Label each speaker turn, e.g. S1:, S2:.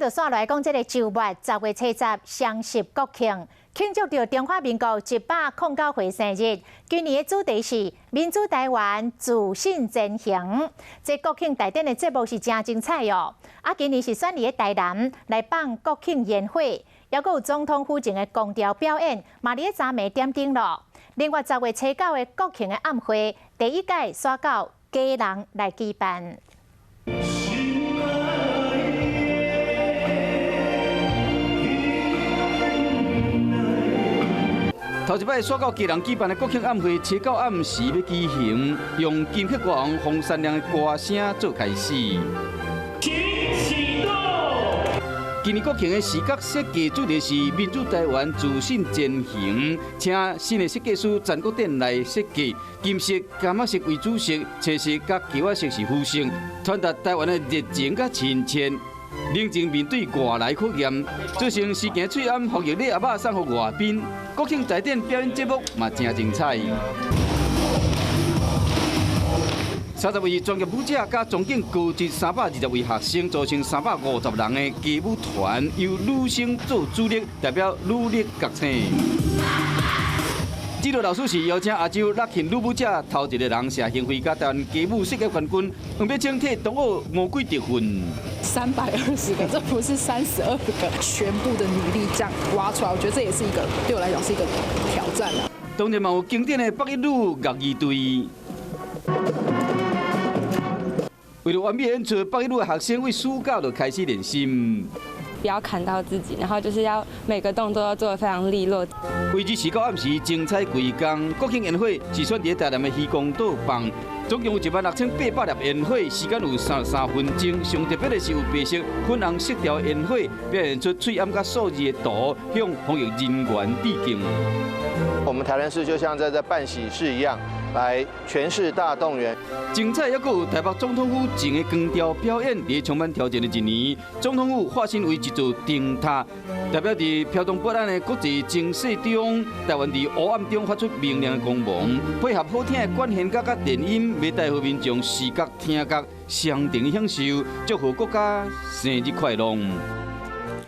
S1: 就煞來講，這个週末10月70雙十國慶，慶祝著中華民國109歲生日。今年的主題是民主台灣自信前行。這國慶大典的節目是誠精彩哦。啊，今年是選佇咧台南來放國慶煙火，猶閣有總統府前的光雕表演，嘛佇咧昨暝點燈囉。另外，10月29的國慶的暗會，第一屆煞到基隆來舉辦。
S2: 頭一擺煞到基隆舉辦的國慶暗會，初九暗時欲舉行，用金曲歌王黃山料的歌聲做開始。
S3: 請啟動。
S2: 今年國慶的視覺設計主題是民主台灣自信前行，請新的設計師陳國典來設計，金色、柑仔色為主色，青色佮茄仔色是輔色，傳達台灣的熱情佮親切。冷靜面對外來考驗，做成時行喙罨福利禮盒仔送予外賓。國慶大典表演節目嘛誠精彩。30位專業舞者佮中景高職320位學生，組成350人的街舞團，由女生做主力，代表女力覺醒。指導老師是邀請亞洲樂慶女舞者頭一個人謝興輝，佮台灣街舞世界冠軍黃碧清替東奧五季得分。
S4: 320個，這不是32個，全部的女力這樣挖出來，我覺得這也是一個對我來講是一個挑戰啦。
S2: 當然嘛有經典的北一女樂儀隊。為了完美演出，北一女的學生為暑假就開始練習。
S5: 不要砍到自己，然後就是要每個動作都做得非常利落。
S2: 位置是到暗時精彩規工，國慶煙火是選佇台南的漁光島放，總共有16800粒煙火，時間有33分鐘。上特別的是有白色、粉紅色調煙火，表現出喙罨佮數字的圖，向防疫人員致敬。
S6: 我們台南市就像在辦喜事一樣，來全市大動員。
S2: 精彩，猶閣有台北總統府前的光雕表演，佇充滿挑戰的一年，總統府化身為一座燈塔，代表佇飄動不安的國際情勢中，台灣佇黑暗中發出明亮的光芒，配合好聽的管弦樂佮電音，欲帶予民眾視覺、聽覺雙重享受，祝賀國家生日快樂。